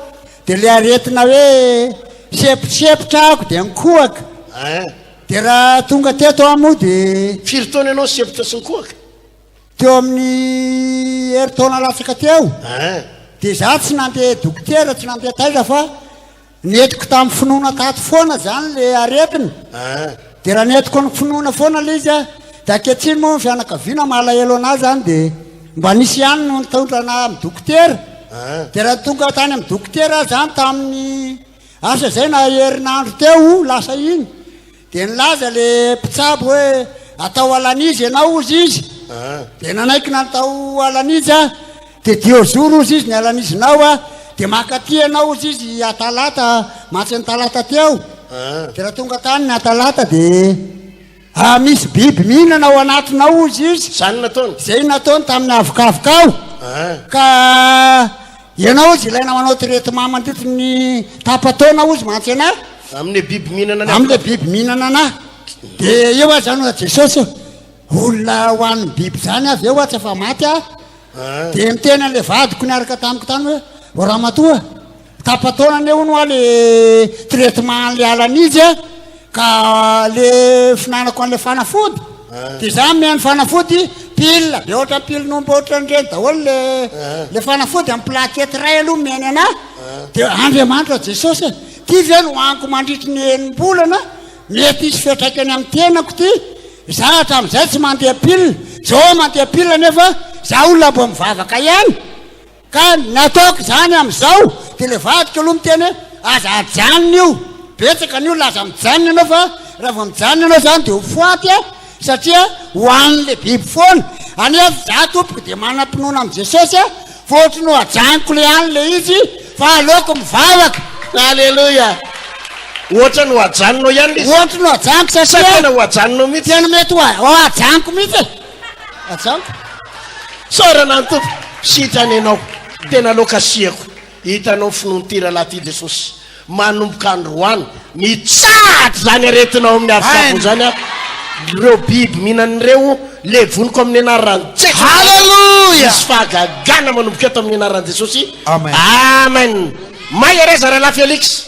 dia ilay aretina hoe semposempotra ako dia nikohaka. Dia raha tonga teto aho moa dia. Firy taona ianao sempotra sy nikohaka? Teo amin'ny herintaona latsaka teo. Dia izaho tsy nandeha dokotera, tsy nandeha taiza fa Nentiko tamin'ny finoana tato foana zany le aretina. De raha nentiko ny finoana foana le izy a, de ankehitriny moa ny fianakaviana malahelo anah zany de mba nisy ihany no nitondra anah amin'ny dokotera. De raha tonga tany amin'ny dokotera aho zany tamin'ny asa zay na herinandro teo lasa iny, Dia nilaza le mpitsabo hoe atao alanizy ianao hozy izy. Dia nanaiky natao alanizy aho. Dia dio jour hozy izy ny alanizinao a. Dia maka aty ianao hozy izy atalata, mantsy ny talata teo. Dia raha tonga tany ny atalata dia ah, misy biby mihinana ao anatinao hozy izy. Izany nataony? Izay nataony tamin'ny avokavoka ao. Ka Ianao ozy ilaina manao traitement mandritry ny tapa-taona ozy mantsy anah. Amin'le biby mihinana ny Amin'le biby mihinana anah. De eo aho zany hoy Jesosy, olona hohanin'ny biby zany avy eo aho tsy afa maty aho. Ah. De miteny an'le vadiko niaraka tamiko tany hoe, o ramatoa, tapa-taona anie hono hoa le traitement an'le alan'izy a. Ka le finanako an'le fanafody de za mihaino fanafody pile be ohatran'ny pilin'omby ohatran'ireny daholo le le fanafody amin'ny plaquette iray aloha mihaino anah de Andriamanitra Jesosy e ty ve no haniko mandritry ny enim-bolana mety hisy fiantraikany amin'ny tenako ty za hatramin'izay tsy mandeha pile zao mandeha pile nefa za olona mbo mivavaka ihany Ka ny ataoko izany amin'izao dia ilay vadiko aloha miteny hoe aza ajanona io, betsaka ny olona aza mijanona ianao fa raha vao mijanona ianao izany dia ho faty a, satria hohanin'ilay biby foana, anefa izaho tompoko dia manam-pinoana amin'i Jesosy a, fa ohatry ny ho ajanoko ilay any ilay izy fa aleoko mivavaka. Aleloia! Ohatra ny ho ajanonao ihany ilay izy? Ohatra ny ho ajanoko Sa satria tena ho ajanonao mihitsy? tena mety ho ajanoko mihitsy e! Ajanoko. Isaorana ny Tompo, sitrana ianao, tena aleo kasihako, hitanao ny finoan'ity rahalahy ity Jesosy, manomboka androany, mitsahatra izany aretina ao amin'ny avokavoko izany aho, ireo biby mihinana ireo, levoniko amin'ny anaran'i Jesosy. Haleloia! Misy fahagagana manomboka eto amin'ny anaran'i Jesosy. Amen. Amen. Mahereza rahalahy Felix.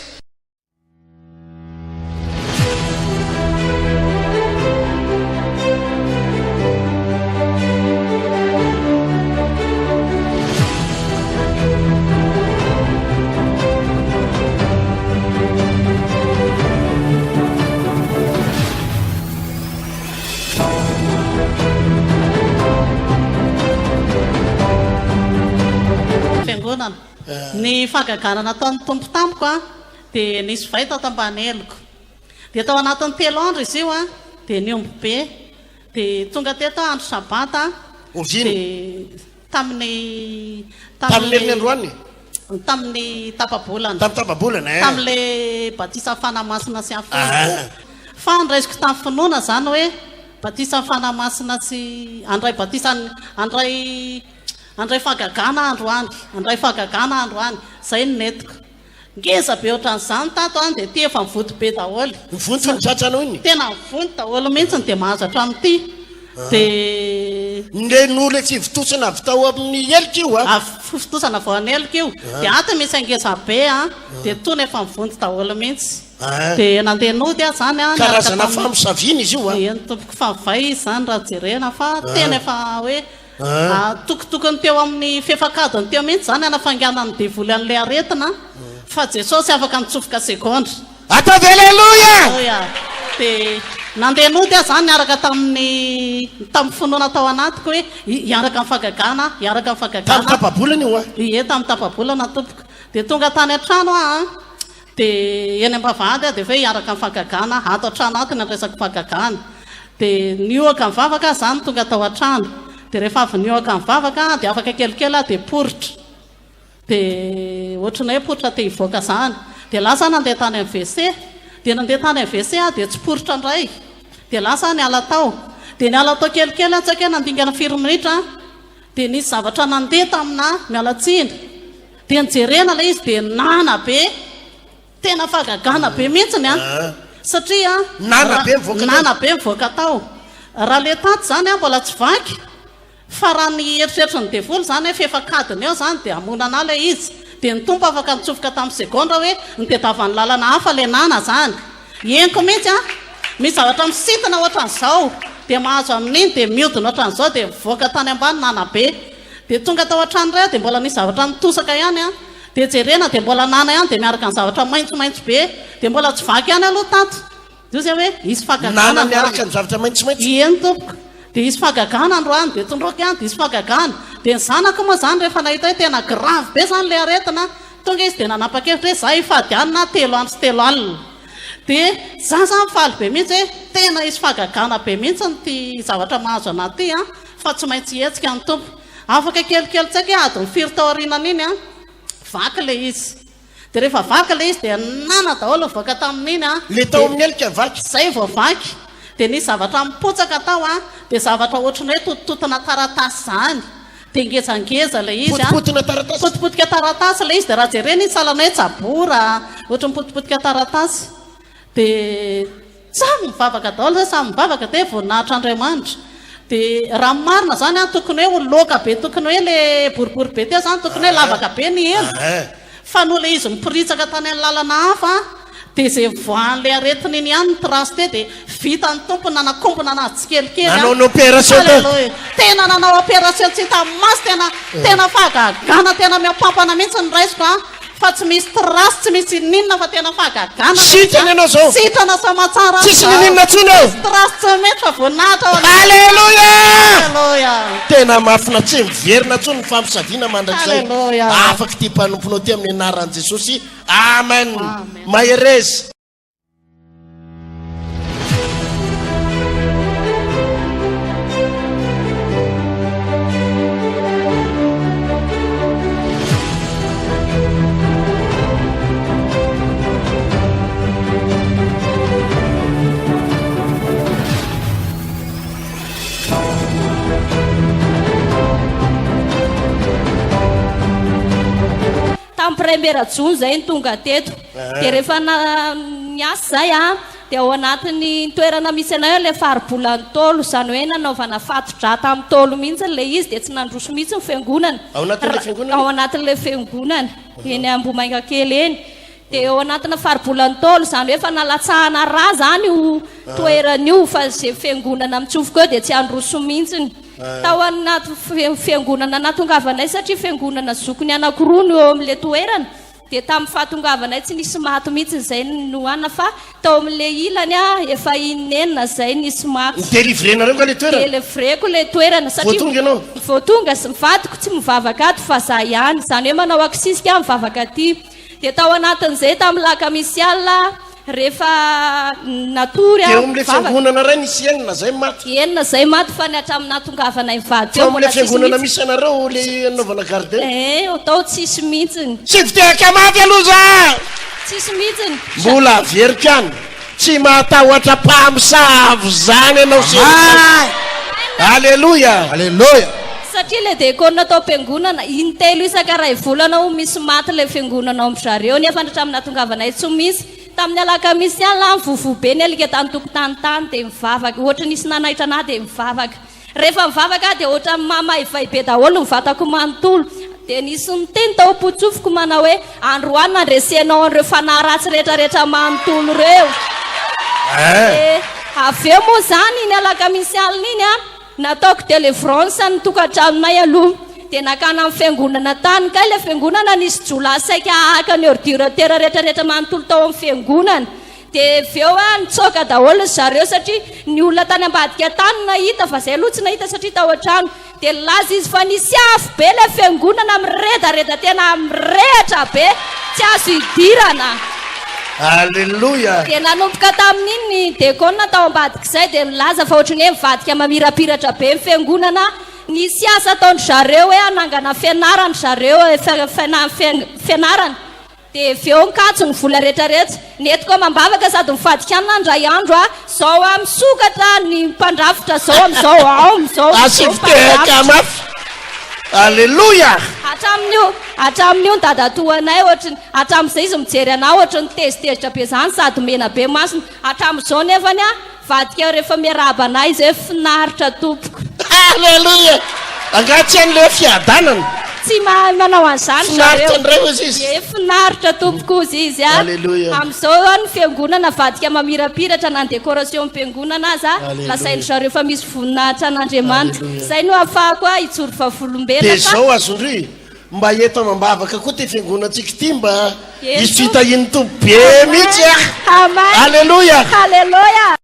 Fiangonana. Ny fahagagana nataon'ny Tompo tamiko a, dia nisy vay tato ambany heloko. Dia tao anatin'ny telo andro izy io a, dia nihombo be. Dia tonga teto aho andro sabata, Oviana? dia tamin'ny Tamin'ny herin'ny androany? Tamin'ny tapa-bolana. Tamin'ny tapa-bolana, eh. Tamin'ilay batisan'ny Fanahy Masina sy afo. Ah. Fa niraisiko tamin'ny finoana izany hoe batisan'ny Fanahy Masina sy handray batisan'ny handray Handray fahagagana androany, handray fahagagana androany. Izay no nentiko. Ngeza be ohatran'izany tato an, dia ity efa mivonto be daholo. Mivonto ny tratranao iny? Tena mivonto daholo mihitsy dia mahazo hatramin'ity. Dia. Ilay noho ilay fivontosana avy tao amin'ny helika io an? Avy fivontosana avy ao amin'ny helika io. Dia ato misy angeza be an, dia itony efa mivonto daholo mihitsy. Dia nandeha nody aho izany an, niaraka Karazana tamin'ny. famosaviana izy io an? Eny tompoko, fa vay izy izany raha jerena fa tena efa hoe. Tokotokony teo amin'ny fefak'adiny teo mihitsy izany hanafainganan'ny devoly an'ilay aretina fa Jesosy afaka nitsofoka segondra. Ataovy Aleloia! Aleloia! Dia nandeha nody aho izany niaraka tamin'ny tamin'ny finoana tao anatiko hoe hiaraka amin'ny fahagagana aho, hiaraka amin'ny fahagagana Tamin'ny aho. tapa-bolana io an? Ie, tamin'ny tapa-bolana tompoko. Dia tonga tany an-trano aho an, Dia eny am-bavahady aho dia efa hoe hiaraka amin'ny fahagagana aho, ato an-trano ato ny andraisako fahagagana. Dia nihoaka nivavaka aho izany tonga tao an-trano. Dia rehefa avy nihoaka nivavaka aho dia afaka kelikely aho dia poritra. Dia ohatran'ny hoe poritra te hivoaka izany. Dia lasa aho nandeha tany amin'ny WC. Dia nandeha tany amin'ny WC aho dia tsy poritra indray. Dia lasa aho niala tao. Dia niala tao kelikely aho, tsy haiko hoe nandingana firy minitra dia nisy zavatra nandeha taminà, miala tsiny. Dia nijerena ilay izy dia nana be, tena fahagagana be mihitsiny an! Satria Nana be mivoaka tao. Nana be mivoaka tao. Raha le tato zany an mbola tsy vaky fa raha ny eritreritry ny devoly zany hoe fefak'adiny eo zany dia hamono anah le izy dia ny Tompo afaka nitsofoka tamin'ny segondra hoe nitedavany lalana hafa le nana zany. Henoko mihitsy an! Misy zavatra misintona ohatran'izao dia mahazo amin'iny dia miodina ohatran'izao dia mivoaka tany ambany nana be. Dia tonga tao an-trano indray aho dia mbola nisy zavatra nitosaka ihany an! Dia jerena dia mbola nana ihany dia miaraka ny zavatra maitsomaitso be dia mbola tsy vaky ihany aloha tato. Dia hoy izy hoe, Hisy fahagagana Nana androany. miaraka ny zavatra maitsomaitso. Eny tompoko. Dia hisy fahagagana androany. Dia tondroiko ihany, dia hisy fahagagana. Dia ny zanako moa izany rehefa nahita hoe tena grave be izany ilay aretina, tonga izy dia nanapa-kevitra hoe izaho hifady hanina telo andro sy telo alina. Dia izaho izany faly be mihitsy hoe tena hisy fahagagana be mihitsy ity zavatra mahazo anà ity an, fa tsy maintsy hihetsika ny Tompo. Afaka kelikely tsy haiko hoe adiny firy tao aorianan'iny an, vaky ilay izy. Dia rehefa vaky ilay izy dia nana daholo nivoaka tamin'iny an. Ilay tao amin'ny helika vaky. Izay vao vaky. Dia nisy zavatra mipotsaka tao an, dia zavatra ohatran'ny hoe totototina taratasy izany. Dia ngezangeza ilay izy an. Potipotina taratasy. Potipotika taratasy ilay izy, dia raha jerena izy sahala ny hoe jabora, ohatran'ny potipotika taratasy. Dia samy mivavaka daholo zay, samy mivavaka dia voninahitr'Andriamanitra. Dia raha ny marina zany an, tokony hoe ho loaka be, tokony hoe le boribory be teo zany, tokony hoe lavaka be ny helo. Fa noho ilay izy miporitsaka tany amin'ny lalana hafa, dia izay nivoahan'ilay aretina iny ihany ny trace teo dia vitan'ny Tompo nanakombona anazy tsikelikely an. Nanao ny opération teo. Alléluia. Tena nanao opération tsy hita maso, tena tena fahagagana, tena mihampampana mihitsy ny raisiko an. Fa tsy misy trace, tsy misy ininona fa tena fahagagana ilay izy an. Sitrana ianao zao. Sitrana soamatsara aho Tsisy zao. nininona intsony eo. Tsisy trace tsy mety fa voninahitra ho an'Andriamanitra. Alléluia! Alléluia. Tena mafina tsy miverina intsony ny fampisaviana mandrakizay. Alléluia. Afaka ity mpanomponao ity amin'ny anaran'i Jesosy. Amen. Amen. Mahereza. Tamin'ny première jona zay no tonga teto. Dia rehefa niasa zay an, dia ao anatin'ny toerana misy anay ao ilay faribolan'ny Ntaolo, izany hoe nanaovana fato-drà tamin'ny Ntaolo mihitsy ilay izy, dia tsy nandroso mihitsy ny fiangonana. Ao anatin'ilay fiangonana? Ao anatin'ilay fiangonana, eny Ambohimangakely eny. Dia eo anatina faribolan'ny Ntaolo, izany hoe efa nalatsahana rà izany io toerana io, fa izay fiangonana mitsofoka eo dia tsy handroso mihitsy. Tao anaty fiangonana nahatongavanay satria fiangonana zokiny anankiroa no eo amin'ilay toerana dia tamin'ny fahatongavanay tsy nisy maty mihitsy izay nohanina fa tao amin'ilay ilany efa inenina izay nisy maty. Ni-delivrer-nareo nga ilay toerana? Delivreko ilay toerana satria Vao tonga ianao? Vao tonga sy ny vadiko tsy mivavaka ato fa za ihany, izany hoe manao aksisika aho mivavaka aty. Dia tao anatin'izay tamin'ny lakamisy alina rehefa natory Teo aho amin'ilay nivavaka. fiangonana iray nisy enina izay maty. Enina izay maty fa ny hatramin'ny nahatongavanay mivady Teo teo amin'ilay mbola tsisy fiangonana mihitsy. misy anareo ilay nanaovana gardien. Eh, tao tsisy mihitsiny. Tsy fitehaka mafy aloha za! Tsisy mihitsiny. Mbola averiko ihany. Tsy mahatahotra mpamosavy zany ianao sy Amen. Aleloia. Aleloia. Satria ilay dekona tao am-piangonana, intelo isaka iray volana hono misy maty ilay fiangonana ao amin-dry zareo, nefa hatramin'ny nahatongavanay tsy misy. Tamin'ny alakamisy alina, nivovoa be ny alika tany tokotany tany, dia nivavaka, ohatry ny nisy nanaitra an'ahy dia nivavaka. Rehefa mivavaka aho dia ohatran'ny mamaivay be daholo ny vatako manontolo. Dia nisy niteny tao am-potsofiko manao hoe, Androany nandresenao an'ireo fanahy ratsy rehetra rehetra manontolo ireo. Dia avy eo moa izany iny alakamisy alina iny an, nataoko delivrance ny tokantranonay aloha. Dia nakana ny fiangonana tany. Kay ilay fiangonana nisy jiolahy saika haka ny ordirateur rehetra rehetra manontolo tao amin'ny fiangonana. Dia avy eo aho nitsoaka daholo ry zareo satria ny olona tany ambadika tany no nahita fa izay aloha tsy nahita satria tao an-trano. Dia nilaza izy fa nisy afo be ilay fiangonana miredareda tena mirehatra be tsy azo idirana. Aleloia! Dia nanomboka tamin'iny ny dekona tao ambadik'izay dia nilaza fa ohatran'ny hoe mivadika mamirapiratra be ny fiangonana. Nisy asa ataon-dry zareo hoe hanangana fianarana ry zareo, fianarana. Dia avy eo mikatso ny vola rehetra rehetra. Nentiko amam-bavaka sady mifadikana indray andro aho. Zao aho misokatra ny mpandrafitra zao amizao ao amizao zao Asivo tehaka mpandrafitra. mafy. Aleloia! Hatramin'io hatramin'io ny dadatoanay ohatry ny hatramin'izay izy mijery anah ohatry ny tezitezitra be zany sady mena be masony. Hatramin'izao nefany a. Avadika rehefa miarahaba anay izy hoe finaritra tompoko. Alléluia! Angaha tsy an'ilay hoe fiadanana? Tsy mahay manao an'izany zareo. Finaritra indray hozy izy. Ie, finaritra tompoko hozy izy a. Alléluia. Amin'izao a, ny fiangonana avadika mamirapiratra na ny décoration am-piangonana aza, Alléluia. lazain-dry zareo fa misy voninahitra an'Andriamanitra. Alléluia. Izay no ahafahako a hijoro vavolombelona Dia fa. izao azondry, mba eto amam-bavaka koa ity fiangonantsika ity mba Eny hisy tompoko. fitahian'ny Tompo be mihitsy a. Amen. Alléluia. Alléluia.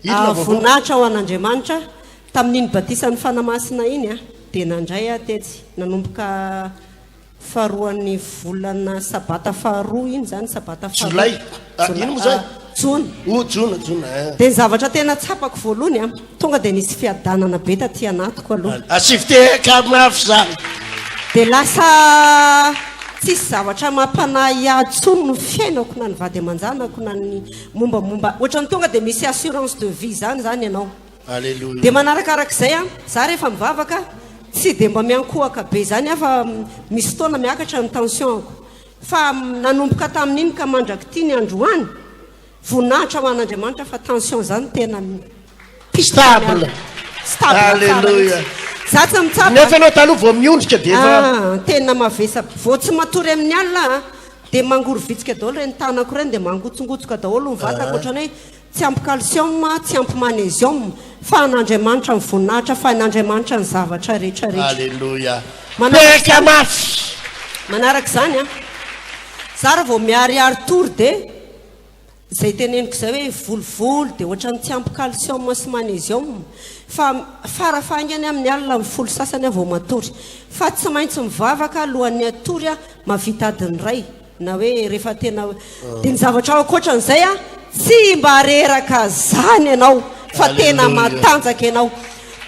Inona vaovao? Voninahitra ho an'Andriamanitra, tamin'iny batisan'ny Fanahy Masina iny dia nandray aho tetsy, nanomboka faharoan'ny volana sabata faharoa iny izany, sabata faharoa. Jolay? Ah, ino moa izany? Jona. Oh, jona, jona eh. Dia ny zavatra tena tsapako voalohany an, tonga dia nisy fiadanana be taty anatiko aloha. Asivo tehaka mafy izany. Dia lasa tsisy zavatra mampanahy ahy intsony ny fiainako na ny vady aman-janako na ny mombamomba, ohatran'ny tonga dia misy assurance de vie izany izany ianao. Alléluia. Dia manarakarak'izay an, za rehefa mivavaka tsy dia mba miankohaka be izany aho fa misy fotoana miakatra ny tension-ko. Fa nanomboka tamin'iny ka mandrak'ity ny androany, voninahitra ho an'Andriamanitra fa tension zany tena mipika Stable. Stable tsara Alléluia. mihitsy. Za tsy mitsapa. Nefa ianao taloha vao miondrika dia efa. Ah, tena mavesa. Vao tsy matory amin'ny alina aho dia mangorovitsika daholo ireny tanako ireny dia mangotsongotsoka daholo ny vatako ohatran'ny hoe Tsy ampy calcium, tsy ampy magnésium, fa an'Andriamanitra ny voninahitra, fa an'Andriamanitra ny zavatra rehetra rehetra. Alléluia. Manaraka Peka izany, mafy. manaraka izany an, za raha vao miharihary tory dia izay teneniko izay hoe volovolo dia ohatran'ny tsy ampy calcium sy magnésium, fa fara fahaingany amin'ny alina amin'ny folo sasany aho vao matory. Fa tsy maintsy mivavaka alohan'ny hatory aho, mahavita adiny iray. Na hoe rehefa tena dia ny zavatra ao ankoatran'izay an, tsy mba reraka zany ianao fa tena matanjaka ianao.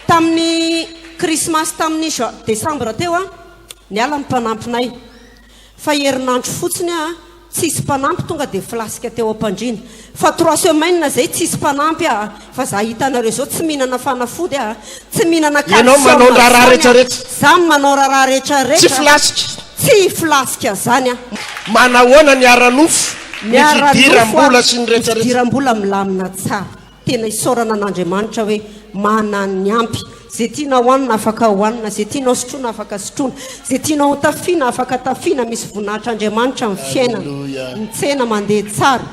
Tamin'ny krismasy tamin'ny jan desambra teo an, niala ny mpanampinay fa herinandro fotsiny aho tsisy mpanampy tonga dia flasque teo am-pandriana. Fa trois semaines zay tsisy mpanampy aho fa za hitanareo zao tsy mihinana fanafody aho, tsy mihinana Ianao calcium manao raharaha zany aho. rehetrarehetra. Za manao raharaha rehetrarehetra. Tsy flasque. Tsy flasque zany aho. Manahoana ny ara-nofo, Ny ny ara-nofo fidiram-bola a, sy ny ny rehetrarehetra. fidiram-bola milamina tsara. Tena isaorana an'Andriamanitra hoe manan'ny ampy. Ze tianao hohanina afaka hohanina, ze tianao sotroina afaka sotroina, ze tianao hotafiana afaka tafiana, misy voninahitr'Andriamanitra ny fiainana. Alléluia. Ny tsena mandeha tsara.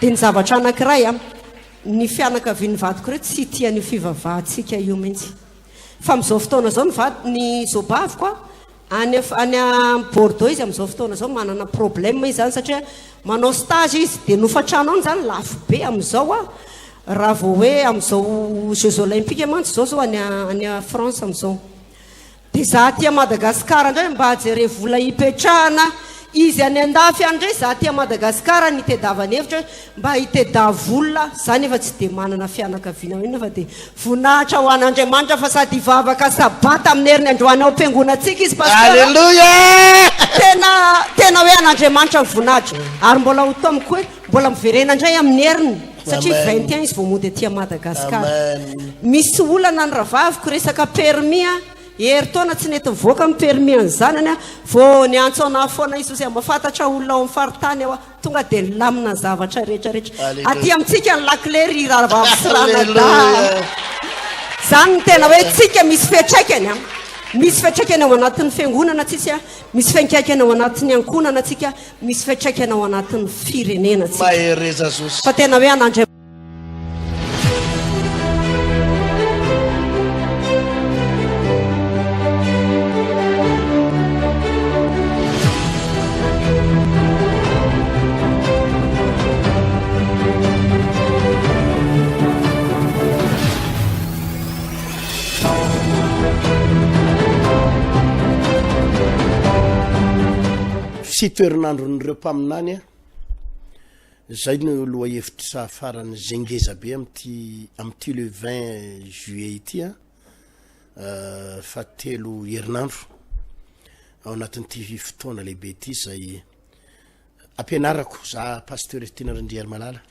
Dia ny zavatra anankiray a, ny fianakavian'ny vadiko ireo tsy tia an'io fivavahantsika io mihitsy. Fa amin'izao fotoana izao ny vady, ny zobaviko a, Any any Bordeaux izy amin'izao fotoana izao manana problème izy zany satria manao stage izy dia ny hofantrano any zany lafo be amin'izao a, raha vao hoe amin'izao jeux olympiques mantsy izao zao any any France amin'izao. Dia za aty Madagascar indray mba jere vola hipetrahana, izy any andafy any indray za aty Madagascar nitedavany hevitra hoe Mba hitedavo olona, za nefa tsy dia manana fianakaviana inona fa dia voninahitra ho an'Andriamanitra fa sady hivavaka sabata amin'ny heriny androany ao am-piangonantsika izy Pasteur a! Alléluia! Tena tena hoe an'Andriamanitra ny voninahitra ary mbola ho taomiko hoe mbola miverena indray amin'ny heriny satria Amen. 21 izy vao mody aty Madagascar. Amen. Misy olana ny rahavaviko resaka permis a, herintaona tsy nety nivoaka ny permis an'ny zanany a, vao niantso anah foana izy ozy mahafantatra olona ao amin'ny faritany aho a, Tonga dia nilamina ny zavatra rehetra rehetra. Aty amintsika ny lakile ry rahavavy sy ranadahy. Zany no tena hoe tsika misy fiantraikany an. Misy fiantraikany ao anatin'ny fiangonana tsika, misy fiankaikany ao anatin'ny ankohonana tsika, misy fiantraikany ao anatin'ny firenena tsika. Mahereza Zosy. Fa tena hoe an'Andriamanitra. Fito herinandron'ireo mpaminany a. Zay no lohahevitra farany ze ngeza be amty amty le 20 juillet ity an. Fahatelo herinandro ao anatin'ity fotoana lehibe ity izay ampianarako za Pasteur Tiana Randriarimalala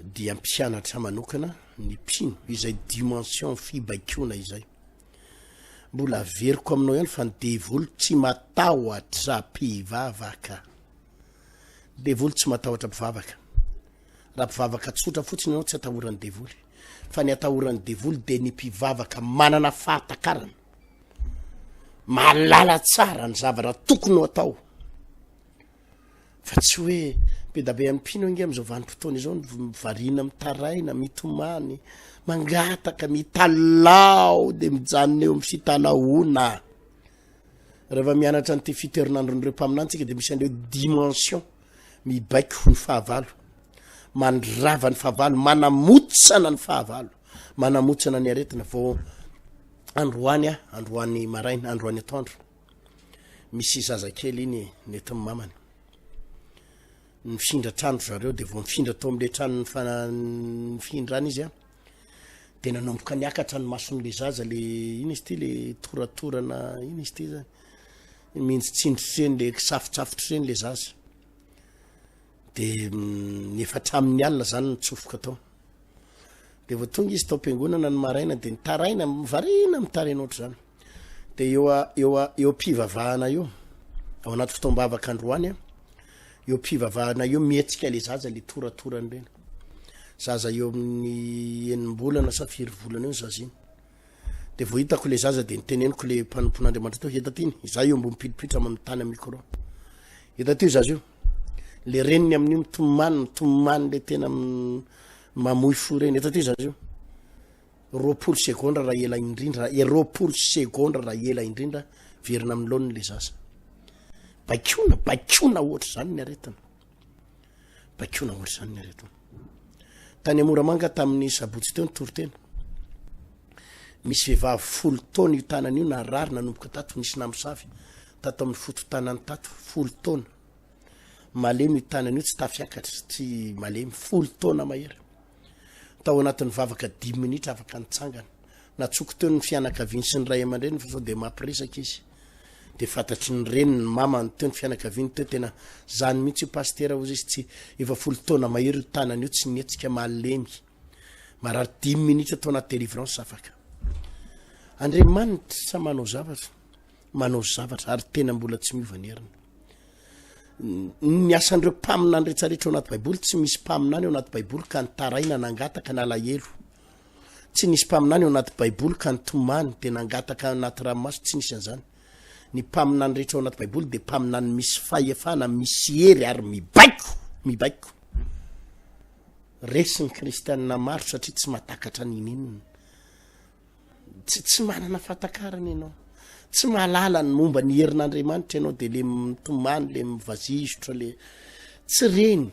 dia mpianatra manokana ny mpino izay dimension fibaikoana izay. Mbola averiko aminao ihany fa ny devoly tsy matahotra mpivavaka. Devoly tsy matahotra mpivavaka. Raha mpivavaka tsotra fotsiny ianao tsy atahoran'ny devoly. Fa ny atahoran'ny devoly dia ny mpivavaka manana fahatakarana. Mahalala tsara ny zavatra tokony ho atao. Fa tsy hoe be da be amin'ny mpino ange amin'izao vanim-potoana izao ny variana mitaraina, mitomany, mangataka, mitalaho dia mijanona eo amin'ny fitalahoana. Rehefa mianatra an'ity fitoeran'andron'ireo mpaminany tsika dia misy an'ireo dimension mibaiko ny fahavalo, mandrava ny fahavalo, manamotsana ny fahavalo, manamotsana ny aretina. Vao androany aho, androany maraina, androany atoandro, misy zazakely iny nentin'ny mamany. Nifindra trano zareo de vao nifindra tao am'le trano nifa- nifindrana izy a, de nanomboka niakatra ny mason'le zaza le ina izy ty le toratorana ina izy ty zany, minjitsindritra eny le kisafotsafotra eny le zaza. De efa hatramin'ny alina zany nitsofoka tao. De vao tonga izy tao am-piangonana ny maraina de nitaraina, variana mitaraina ohatr'izany. De eo a- eo a- eo am-pivavahana eo, ao anaty fotoam-bavaka androany a, eo am-pivavahana eo mihetsika le zaza le toratorany reny. Zaza eo amin'ny enim-bolana sa firy volana eo ny zaza iny. De vao hitako le zaza de niteneniko le mpanompon'Andriamanitra teo, hita ty iny, izaho eo ambony pilipitra manontany amin'ny micro. Hita ty io zaza io. Le reniny amin'io mitomany, mitomany le tena mamoy fo reny. Hita ty io zaza io. 20 segondra raha ela indrindra, e 20 segondra raha ela indrindra, verina amin'ny laoniny le zaza. Baikoana, baikoana ohatr'izany ny aretina. Baikoana ohatr'izany ny aretina. Tany Moramanga tamin'ny sabotsy teo ny toriteny. Misy vehivavy folo taona io tanana io narary nanomboka tato, nisy namosavy tato amin'ny foto-tanany tato, folo taona. Malemy io tanana io, tsy tafiakatra, tsy malemy, folo taona mahery. Tao anatin'ny vavaka dimy minitra afaka nitsangana. Natsoko teo ny fianakaviany sy ny ray aman-dreniny fa sao dia mampiresaka izy. Dia fantatry ny reniny, ny mamany teo, ny fianakaviany teo, tena zany mihitsy io pasitera hozy izy, tsy efa folo taona mahery io tanana io tsy nihetsika, malemy. Marary dimy minitra tao anaty délivrance afaka. Andriamanitra manao zavatra, manao zavatra ary tena mbola tsy miova ny heriny. Ny asan'ireo mpaminany rehetrarehetra ao anaty baiboly, tsy misy mpaminany ao anaty baiboly ka nitaraina, nangataka, nalahelo. Tsy nisy mpaminany ao anaty baiboly ka nitomany de nangataka anaty ranomaso, tsy nisy an'izany. Ny mpaminany rehetra ao anaty baiboly de mpaminany misy fahefana, misy hery ary mibaiko, mibaiko. Resy ny kristianina maro satria tsy mahatakatra n'ininona. Tsy, tsy manana fahatakarana ianao. Tsy mahalala ny momba ny herin'Andriamanitra ianao de le mitomany, le mivazizotra, le tsy reny.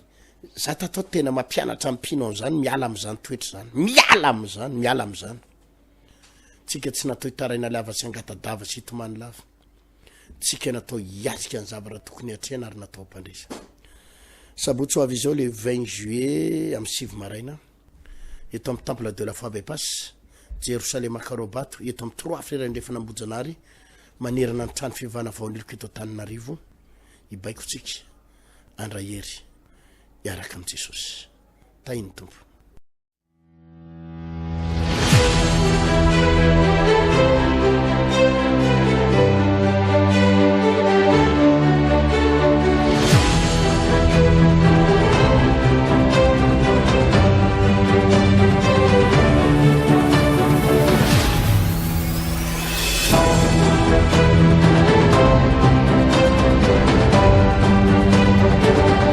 Za tatao tena mampianatra ny mpino an'izany, miala amin'izany toetra izany. Miala amin'izany, miala amin'izany. Tsika tsy natao hitaraina lava sy hangatadava sy hitomany lava. Tsika natao hiatrika ny zavatra tokony hatrehana ary natao hampandresy. Sabotsy ho avy izao le 20 juillet amin'ny sivy maraina eto amin'ny Temple de la Foi Bypass, Jerosalema Karobato, eto amin'ny Trois Frères Andrefana Ambohijanahary, manerana ny trano fivavahana Vaoniloka eto Antananarivo. Hibaiko tsika. Andra hery hiaraka amin'i Jesosy. Tahin'ny Tompo.